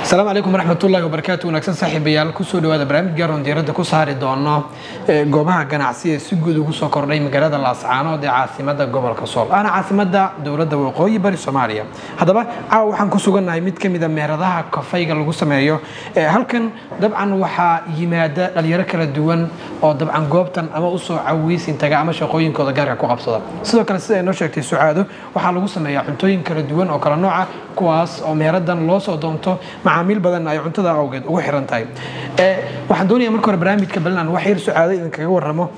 Asalaamu calaykum waraxmatullaahi wabarakaatu. Wanaagsan saaxiibayaal, kusoo dhawaada barnaamij gaar oon diiradda ku saari doono goobaha ganacsi ee si guud ugu soo kordhay magaalada Laascaanood ee caasimada gobolka Sool, ahna caasimada dowladda Waqooyi Bari Soomaaliya. Haddaba caawa waxaan ku sugannahay mid ka mid a meheradaha kafayga lagu sameeyo halkan. Dabcan waxaa yimaada dhalinyaro kala duwan oo dabcan goobtan ama usoo cawiysin taga ama shaqooyinkooda gaarka ku qabsada. Sidoo kale, sida ay noo sheegtay Sucaado, waxaa lagu sameeyaa cuntooyin kala duwan oo kala nooca, kuwaas oo meeradan loo soo doonto, macaamiil badanna ay cuntada awgeed ugu xiran tahay. Waxaan doonayaa marka hore barnaamijka balinaan wax yar Sucaado idinkaga warramo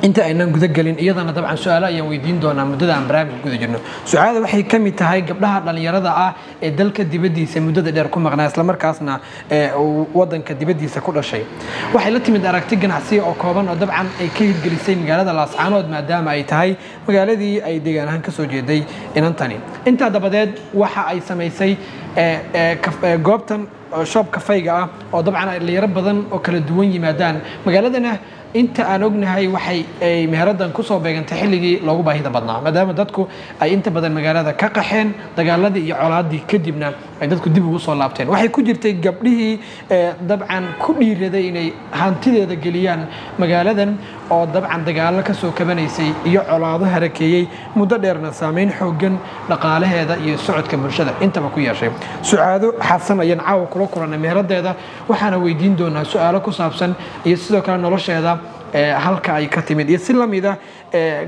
inta aynan guda gelin, iyadana dabcan su-aalo ayaan weydiin doonaa muddada aan barnaamijka guda jirno. Sucaada waxay ka mid tahay gabdhaha dhallinyarada ah ee dalka dibaddiisa muddada dheer ku maqnaa, islamarkaasna wadanka dibaddiisa ku dhashay. Waxay la timid aragti ganacsiya oo kooban oo dabcan ay ka hirgelisay magaalada Laascaanood, maadaama ay tahay magaaladii ay deegaan ahaan kasoo jeeday inantani. Intaa dabadeed waxa ay samaysay goobtan shop kafayga ah oo dabcan ay dhalinyaro badan oo kala duwan yimaadaan magaaladana. Inta aan ognahay, waxay ay meheradan kusoo beegantay xilligii loogu baahida badnaa, maadaama dadku ay inta badan magaalada ka qaxeen dagaaladii iyo colaadii, kadibna ay dadku dib ugu soo laabteen. Waxay ku jirtay gabdhihii dabcan ku dhiiraday inay hantideeda geliyaan magaaladan oo dabcan dagaalo kasoo kabanaysay iyo colaado harakeeyey, muddo dheerna saameyn xoogan dhaqaalaheeda iyo socodka bulshada intaba ku yeeshay. Sucaado Xasan ayaan caawa kula kulannay meheradeeda, waxaana weydiin doonaa su-aalo ku saabsan iyo sidoo kale nolosheeda, halka ay ka timid iyo si lamida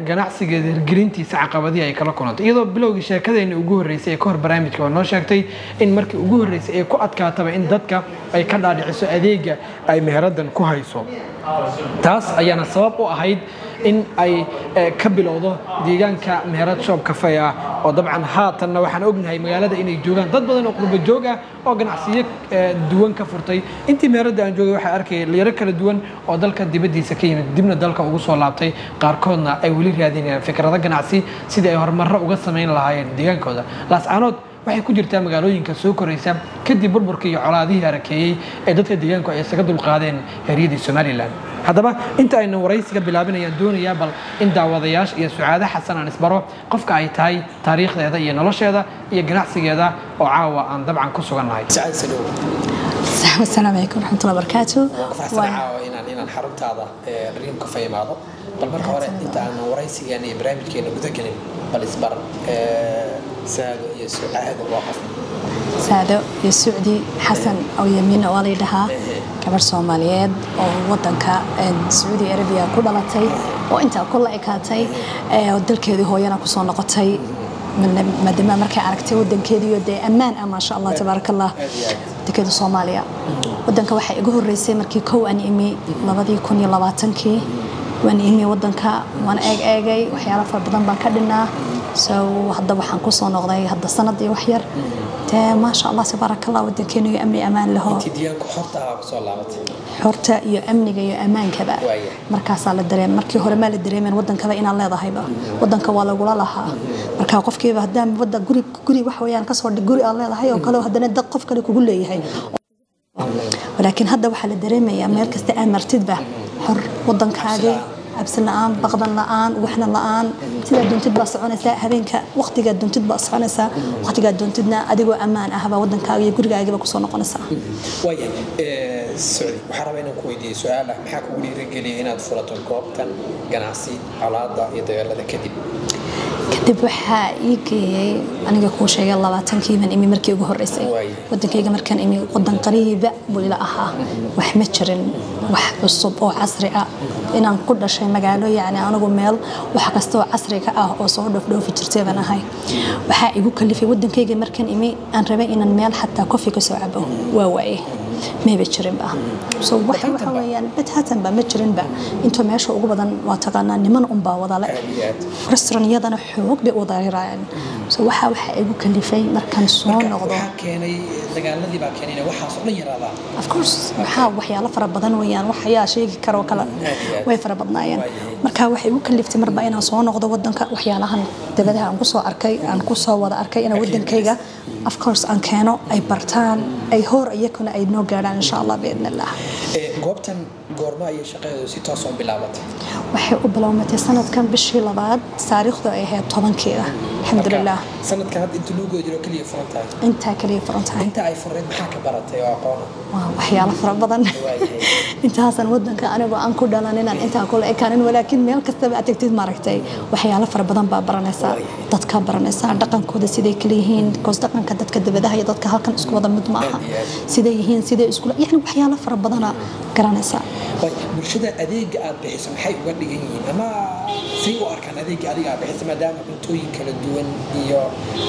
ganacsigeeda hirgelintiisa caqabadihii ay kala kulantay. Iyadoo bilowgii sheekadeena ugu horreysay ee ka hor barnaamijka oo noo sheegtay in markii ugu horreysay ee ku adkaataba in dadka ay ka dhaadhiciso adeega ay meheradan ku hayso, taas ayaana sabab u ahayd in ay ka bilowdo deegaanka meherad shop cafe ah, oo dabcan haatanna waxaan ognahay magaalada inay joogaan dad badan oo qurbo joog ah oo ganacsiyo duwan ka furtay. Intii meheradda aan joogay, waxaa arkayay dhalinyaro kala duwan oo dalka dibaddiisa ka yimid, dibna dalka ugu soo laabtay, qaarkoodna ay weli raadinayaan fikrado ganacsi sidii ay horumarro uga samayn lahaayeen deegaankooda. Laascaanood waxay ku jirtaa magaalooyinka soo koraysa kadib burburkii iyo colaadihii harakeeyey ee dadka deegaanku ay isaga dulqaadeen heeryadii Somalilan. Haddaba inta aynan waraysiga bilaabinayaan, doonayaa bal in daawadayaasha iyo Sucaade Xasan aan isbaro, qofka ay tahay, taariikhdeeda iyo nolosheeda iyo ganacsigeeda oo caawa aan dabcan ku sugannahay. Asalaamu calaykum waraxmatullahi wabarakaatu. Inaan xaruntaada Dream Cafe imaado. Bal marka hore, inta aanan waraysigeena iyo barnaamijkeena guda gelin, bal isbar Saado iyo Sucaado waa qof. Saado iyo Sucdi Xasan oo Yamiina waa laydhahaa, gabar Soomaaliyeed oo wadanka Sacuudi Arabiya ku dhalatay oo intaa ku la ekaatay, oo dalkeedii hooyana kusoo noqotay, maadaama markay aragtay wadankeediiyo dee ammaan ah, maasha Allah tabaaraka Allah, wadankeeda Soomaaliya. Wadanka waxaa igu horeysay markii kow aan imi 2020-kii. Waan imi wadanka, waan eeg eegay, waxyaalo fara badan baan ka dhinnaa. So hadda waxaan kusoo noqday hadda sanad iyo wax yar. Dee maasha Allah tabaaraka Allah, wadankeenu iyo amni amaan laho. Intii diyaanku xorta ahaa kusoo laabatay. Xorta iyo amniga iyo ammaankaba markaasaa la dareem. Markii hore maa la dareemen wadankaba inaad leedahayba, wadanka waa lagula lahaa. Marka qofkiiba haddaan wada guri guri wax weeyaan kasoo dhig guri aad leedahay oo kale, haddana dad qof kale kugu leeyahay. Laakiin hadda waxaa la dareemayaa meel kasta aad martidba xor wadankaagii, cabsi la-aan, baqdan la-aan, waxna la-aan. Sidaa doontid baa soconaysaa habeenka, waqtigaa doontid baa soconaysaa, waqtigaa doontidna adigoo ammaan ahbaa wadankaaga iyo gurigaagiba kusoo noqonaysaa. Waayahay Socdi, waxaan rabaa inaan ku weydiiyo su-aal ah: maxaa kugu dhiirigeliyay inaad furato goobtan ganacsi colaada iyo dagaalada kadib? Kadib waxaa ii geeyey, aniga kuu sheegay, 20-kii baan imi markii ugu horreysay wadankayga. Markaan imi, wadan qariiba buu ila ahaa, wax ma jirin, wax cusub oo casri ah. Inaan ku dhashay magaalo, yacni anigu meel wax kasta oo casriga ah oo soo dhoofdhoofi jirtay baan ahay. Waxaa igu kalifay, wadankayga markaan imi aan rabay inaan meel xataa coffee ka soo cabo, waa waaye, mayba jirinba. So wax waxa weeyaan bataatanba ma jirinba. Inta meesha ugu badan waa taqaanaa, niman unbaa wadale, restaurant-yadana xoog bay u darirayaan. So waxa igu kalifay markaan soo noqdo. Waxaa keenay dagaaladii baa keenay waxaas oo dhan yaraadaan. Of course, waxaa waxyaalo fara badan weeyaan, wax ayaa sheegi karoo kale, way fara badnaayeen. Marka waxay igu kaliftay marba inaan soo noqdo wadanka, waxyaalahan dabadaha aan kusoo arkay, aan kusoo wada arkay, inaan wadankayga Of course aan keeno, ay bartaan, ay hor iyakuna ay noo gaadhaan, insha Allah, biidn Allah. Goobtan goorma ayay shaqadeedu si toos u bilaabatay? Waxay u bilowmatay sanadkan bishii labaad, taariikhdu ay ahayd 10-keeda, alxamdulilah. Sanadkan hadda inta lagu guda jiro keliya furan tahay? Intaa kaliya furan tahay. Inta ay furneyd maxaa ka baratay oo aqoona? Waa waxyaalo fara badan. Intaasan wadanka anigoo aan ku dhalan inaan intaa kula ekaanin, walaakiin meel kastaba aad tagtid, maaragtay, waxyaalo fara badan baa baranaysaa, dadkaa baranaysaa, dhaqankooda siday kala yihiin, because dhaqanka dadka dabadaha iyo dadka halkan isku wada mid ma aha, siday yihiin, siday iskula, yani waxyaalo fara badana garanaysaa. Bulshada adeega aad bixiso maxay uga dhigan yihiin ama say u arkaan adeega adiga aad bixiso, maadaama cuntooyin kala duwan iyo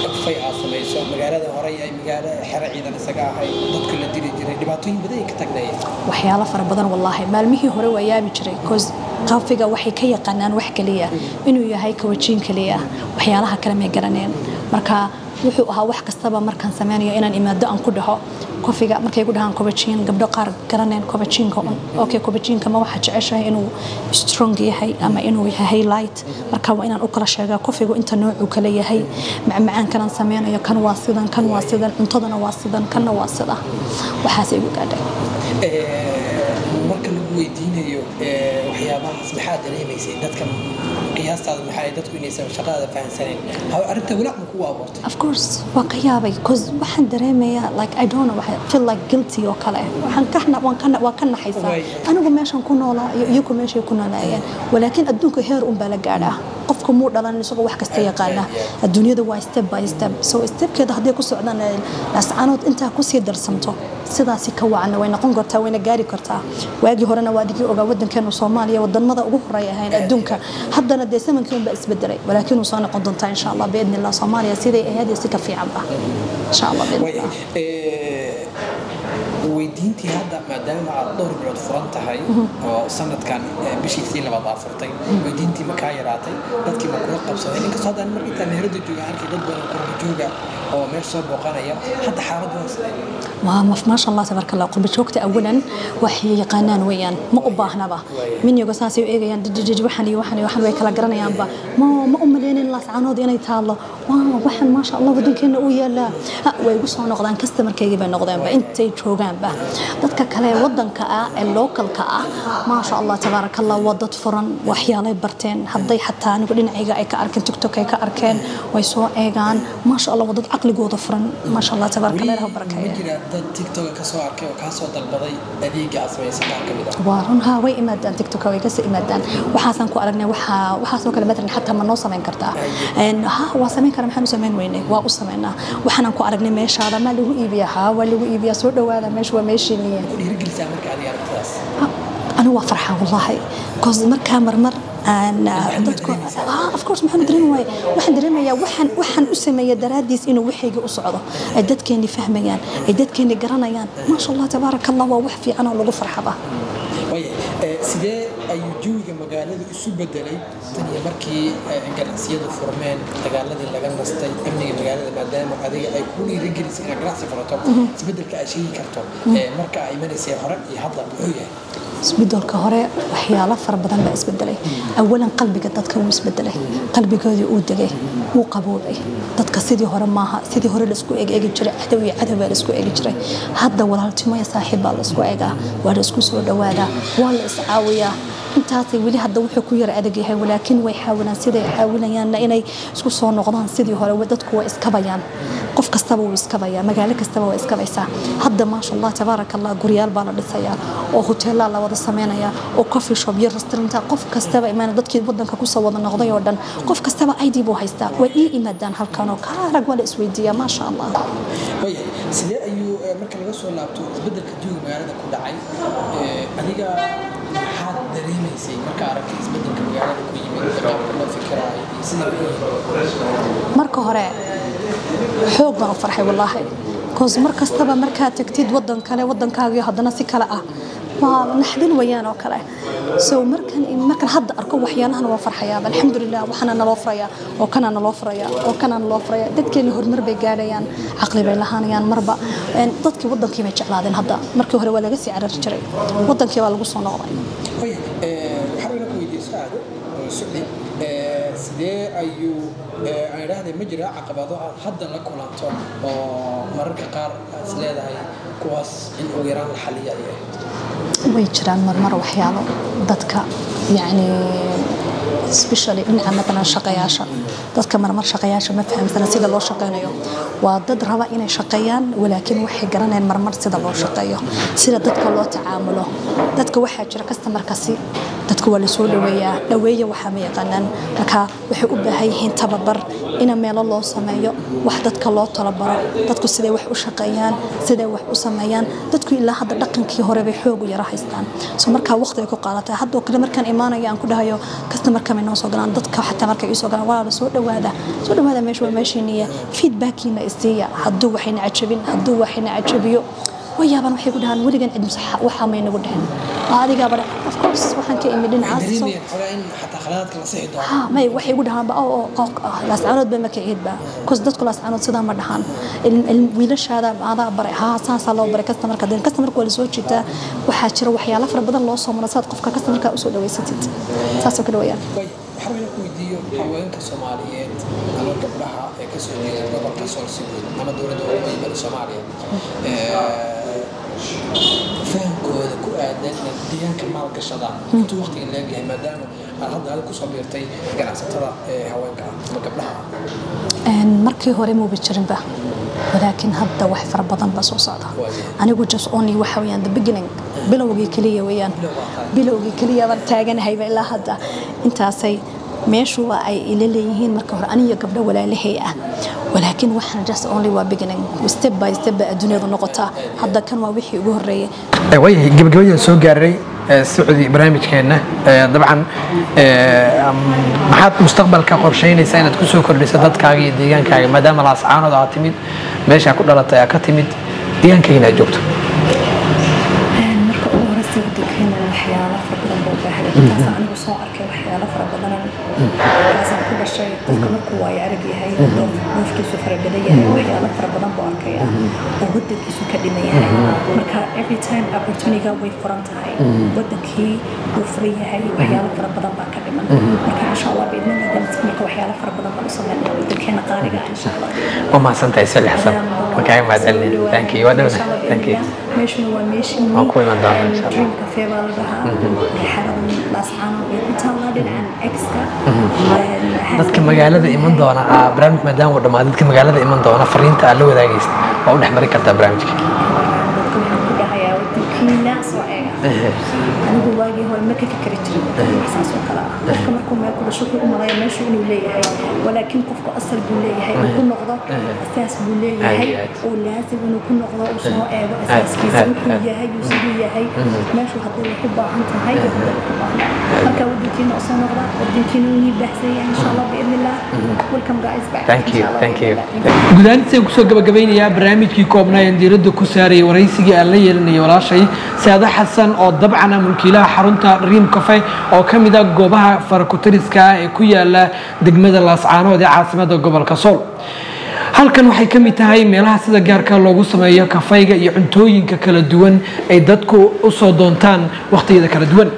kafay aad samayso, magaalada horey ay magaalo xero ciidan isaga ahayd, dadka la dili jiray, dhibaatooyin badan ay ka tagnayeen? Waxyaalo fara badan wallaahi. Maalmihii hore waa yaabi jiray, cause qafiga waxay ka yaqaanaan wax kaliya inuu yahay kawajiin kaliya, waxyaalaha kale may garaneen. Marka wuxuu ahaa wax kastaba markaan sameynayo inaan imaado aan ku dhaho kofiga, markay ku dhahaan kobajiin, gabdho qaar garaneen kobajiinka un. Okay, kobajiinka ma waxaa jeceshahay inuu strong yahay ama inuu yahay light? Marka waa inaan u kala sheegaa kofigu inta noocuu kala yahay, macmacaankanaan sameynayo, kan waa sidan, kan waa sidan, cuntadana waa sidan, kanna waa sida. Waxaas igu gaadhay. Marka lagu weydiinayo waxyaabahaas, maxaa dareemaysay? Dadka qiyaastaada maxaa dadku inaysan shaqadaada fahansaneen, arrinta walaac ma kugu abuurtay? Of course waa ka yaabay, cause waxaan dareemayaa like, I don't know, waxaan feel like guilty oo kale. Waxaan ka waan ka waa ka naxaysaa anigu meeshan ku noolaa iyo iyagu meeshay ku noolaayeen, walaakiin adduunka heer un baa la gaadhaa. Qofka muu dhalan isagoo wax kasta yaqaana. Adduunyada waa step by step, so stepkeeda hadday ku socdaan, Laascaanood intaa kusii darsamto, sidaasi ka wacana way noqon kartaa, wayna gaari kartaa. Waagii horena waa adigii ogaa wadankeenu Soomaaliya wadanada ugu horeeya ahayn adduunka. Haddana dee zamankii unbaa isbedelay, walaakiin uu soo noqon doontaa, insha Allah, biidni Allah, Soomaaliya siday ahayd iyo si ka fiicanba, insha Allah, biidni Allah. Weydiintii hadda, maadaama aad dhowr bilood furan tahay oo sanadkan bishiisii labaad aad furtay, weydiintii ma kaa yaraatay? Dadkii ma kula qabsadeen? Inkastoo hadda marka intaa meherada jooga arkay dad badan qurba jooga oo meesha soo booqanaya, hadda xaaladdu waa sidee? Waa maasha Allah, tabaaraka Allah. Qurba joogta awalan waxay yaqaanaan weeyaan, ma u baahnaba minyoga saasay u eegayaan, dididid, waxan iyo waxan iyo waxan way kala garanayaanba. Ma u maleynin Laascaanood inay taallo, waa waxan, maasha Allah, wadankeena uu yaalaa. Way igu soo noqdaan, customerkaygii bay noqdeenba intay joogaanba. Dadka kale wadanka ah ee localka ah, maasha Allah, tabaaraka Allah, waa dad furan, waxyaalay barteen. Hadday xataa anigu dhinacayga ay ka arkeen, TikTok ay ka arkeen, way soo eegaan. Maasha Allah, waa dad caqligooda furan, maasha Allah, tabaaraka Allah, ilaah barakeeya. Ma jiraa dad TikTok ka soo arkay oo kaa soo dalbaday adeega aad samaysay qaar ka mid ah? Waa run, haa, way imaadaan, TikTok way kasoo imaadaan. Waxaasaan ku aragnay, waxaa waxaasoo kale matalan xataa ma noo samayn kartaa? Ha, waa samayn kara, maxaan u samayn weynay? Waa u samaynaa. Waxaanan ku aragnay meeshaada, maa lagu iibiyaa? Haa, waa lagu iibiyaa, soo dhawaada, meesha waa meeshiiniye. Ku dhiirigelisaa marka adiga aragtidaas? Anigu waa farxaa wallahi, cause markaa marmar aan dadku, of course, maxaan dareemi waaya? Waxaan dareemayaa waxaan u sameeyay daraadiis inuu waxayga u socdo, ay dadkeeni fahmayaan, ay dadkeeni garanayaan. Maasha Allah, tabaaraka Allah, waa wax fiican oo lagu farxaba. Waaya, sidee ayuu jawiga magaalada isu bedelay tan iyo markii ganacsiyadu furmeen, dagaaladii laga nastay, amniga magaalada, maadaama adiga ay ku dhiirigelisay inaad ganacsi furato? Isbedelka aad sheegi karto marka ay imanaysay hore iyo hadda muxuu yahay? Isbedelka hore, waxyaalo fara badan baa isbedelay. Awalan qalbiga dadka wuu isbedelay, qalbigoodii uu degay, wuu qaboobay. Dadka sidii hore maaha. Sidii hore laisku eegi jiray cadow iyo cadow baa laisku eegi jiray. Hadda walaaltimo iyo saaxiib baa laisku eegaa, waa la isku soo dhawaadaa, waa la iscaawiyaa. Intaasay weli hadda wuxuu ku yar adag yahay, walaakiin way xaawilaan, siday xaawinayaanna inay isku soo noqdaan sidii hore. Dadku way iskabayaan, qof kastaba wuu iskabayaa, magaalo kastaba waa iskabaysaa hadda. Maasha Allah, tabaaraka Allah, guryaal baa la dhisayaa oo hoteelaa la wada sameynayaa oo coffee shop iyo restaurant qof kastaba imaana. Dadkii wadanka kusoo wada noqday oo dhan, qof kastaba ID buu haystaa, way ii imaadaan halkan oo kaarag waa la isweydiiyaa, maasha Allah. Waaya, sidee ayuu marka laga soo laabto isbedelka jawiga magaalada ku dhacay, adiga maxaad dareemaysay marka aragtay isbedelka magaalada ku yimid, qaabka loo fikiraayo iyo sidii loo Marka hore xoog baan u farxay wallaahi, cause mar kastaba markaad tagtid wadan kale, wadankaagii haddana si kale ah, waa naxdin wayaan oo kale. So markan hadda arko waxyaalahan waa farxayaa, alxamdulilah, waxaana naloo furayaa oo kanaa naloo furayaa oo kanaa naloo furayaa. Dadkeeni horumar bay gaadhayaan, caqli bay lahaanayaan marba. Dadkii wadankii bay jeclaadeen hadda. Markii hore waa laga sii carari jiray, wadankii baa lagu soo noqday. Waaya, waxaan ina ku weydiiyo su-aalo oo socdi, sidee ayuu Aan idhaahday, ma jira caqabado aad hadda la kulanto oo mararka qaar aad is leedahay kuwaas in ugu yaraan la xaliya ay ahayd? Way jiraan marmar waxyaalo dadka, yacni especially dhinaca matalan shaqayaasha. Dadka marmar shaqayaasha ma fahamsana sida loo shaqeynayo. Waa dad raba inay shaqeeyaan, walaakiin waxay garanayaan marmar sida loo shaqeeyo, sida dadka loo tacaamulo. Dadka waxaa jira customerkasi, dadka waa lasoo dhaweeyaa, dhaweeya waxaa ma yaqaanaan. Marka waxay u baahan yihiin tababar, ina meelo loo sameeyo, wax dadka loo talabaro, dadku siday wax u shaqeeyaan, siday wax u sameeyaan. Dadku ilaa hadda dhaqankii hore bay xoog u yara haystaan. So markaa waqti ay ku qaadataa. Haddoo kale markaan imaanayo aan ku dhahayo customerka may noo soo galaan, dadka xataa markay ii soo galaan, walaala, soo dhawaada, soo dhawaada, meesha waa meeshiiniya, feedbackiina isiiya. Hadduu waxayna cajabin, hadduu waxayna cajabiyo, way yaabaan. Waxay ku dhahaan, weligan cid waxaa may nagu dhicin, adigaaba. Of course, waxaan ka imid dhinacaas. Dareemayaan xogaa in xataa khaladaadka la sixi doono. Ha, may, waxay igu dhahaan ba oo Laascaanood ba ma ka ciidba, cause dadku Laascaanood sidaa ma dhahaan. Wiilashaada adaa baray? Haa, saasaa loo baray customerka. Den customerka waa lasoo jiitaa. Waxaa jira waxyaalo fara badan loo soo maro saad qofka customerka usoo dhaweysatid, saasoo kale wayaan. Way waxaan rabaa inaan ku weydiiyo haweenka Soomaaliyeed ama gabdhaha ee kasoo jeeda gobolka Sool si guud ama dowladda waqooyi bari Soomaaliya, fahamkooda ku aadan inaad deegaanka maalgashadaan intuu waqtiga leegyahay, maadaama aad hadda adiga kusoo biirtay ganacsatada ee haweenka ah ama gabdhaha ah? Markii hore muuba jirinba, walaakiin hadda wax fara badan baa soo socda. Anigu just only waxa weeyaan the beginning, bilowgii keliya weeyaan. Bilow baa tahay. Bilowgii keliya baan taaganahayba ilaa hadda. Intaasay meeshu waa ay ila leeyihiin marka hore aniyo gabdho walaalahay ah, walaakiin waxaan just only waa beginning. Step by step baa adduunyadu noqotaa. Hadda kan waa wixii ugu horreeyay. Waayahay, gabagabadaan soo gaaray socdi barnaamijkeenna. Dabcan, maxaad mustaqbalka qorsheynaysaa inaad kusoo kordhiso dadkaaga iyo deegaankaaga, maadaama Laascaanood aad timid, meeshaa ku dhalatay aad ka timid, deegaankayna aad joogto? Marka ugu horeysa, wadankeena waxyaalo fara badan buu u baahan. Taasaan anigu soo arkay waxyaalo fara badan, taasaan ku dhashay. Qofka markuu waayo arag yahay, dhoofkiisu fara badan yahay, waxyaalo fara badan buu arkaya oo wadankiisu ka dhiman yahay. Marka every time opportunity way furan tahay, wadankii wuu furan yahay, waxyaalo fara badan baa ka dhiman. Marka insha Allah biidnillah, marka waxyaalo fara badan baan u sameynaa wadankeena qaaliga ah, insha Allah. Waa mahadsantahay, Sali Xasan. Waan kaaga mahadcelinaya. Thank you. Waa dhowna. Thank you. Meeshuna waa meeshii. Waan ku iman doonaa, insha Allah. Dream Cafe baa la dhahaa. Xerada Laascaanood bay ku taallaa, dhinacan Exka. Dadka magaalada iman doona, barnaamij maadaama uu dhamaaday, dadka magaalada iman doona fariinta aad la wadaagaysa waa u dhex marin kartaa barnaamijka. Dadka waxaan ku dhahayaa, wadankiina soo eega. Anigu waagii hore ma ka fikri jirin wax saas oo kale ah. Qofka markuu meel ku dhasho wuxuu u malaya meeshu inuu leeyahay, walaakiin qofku asal buu leeyahay uu ku noqdo, asaas buu leeyahay oo laasim inuu ku noqdo, uu soo eego asaaskiisa, wuxuu yahay uu siduu yahay, meeshu haddii wax u baahan tahay iyo haddii wax u baahan. Marka wadankiina u soo noqda, wadankiina wuu nii baahsan yahay, insha Allah biidnillah. Welcome guys back. Thank you. Insha Allah. Thank you. Biidnillah. Guud ahaan intaan kusoo gabagabeynayaa barnaamijkii koobnaa ee diiradda ku saarayay waraysigii aan la yeelanayay walaashay Saade Xasan, oo dabcan ah mulkiilaha xarunta Dream Cafe, oo ka mid ah goobaha farakutiriska ah ee ku yaala degmada Laascaanood ee caasimada gobolka Sool. Halkan waxay ka mid tahay meelaha sida gaarka loogu sameeyo kafayga iyo cuntooyinka kala duwan ay dadku usoo doontaan waqtiyada kala duwan.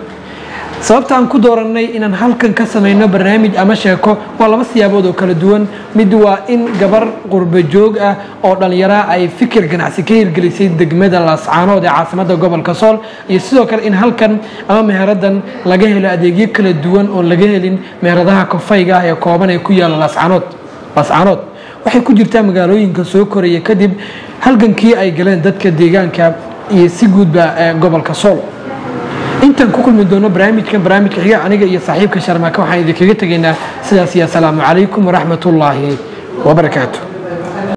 Sababta aan ku dooranay inaan halkan ka sameyno barnaamij ama sheeko waa laba siyaabood oo kala duwan. Mid waa in gabar qurbo joog ah oo dhallinyara ay fikir ganacsi ka hirgelisay degmada Laascaanood ee caasimada gobolka Sool, iyo sidoo kale in halkan ama meheradan laga helo adeegyo kala duwan oon laga helin meheradaha kafayga ah ee kooban ee ku yaala Laascaanood. Laascaanood waxay ku jirtaa magaalooyinka soo koraya kadib halgankii ay galeen dadka deegaanka iyo si guudba ee gobolka Sool. Intaan ku kulmi doono barnaamijkan barnaamijka xiga, aniga iyo saaxiibka Sharmaaka waxaan idinkaga tegaynaa sidaas iyo asalaamu calaykum waraxmatullaahi wabarakaatu.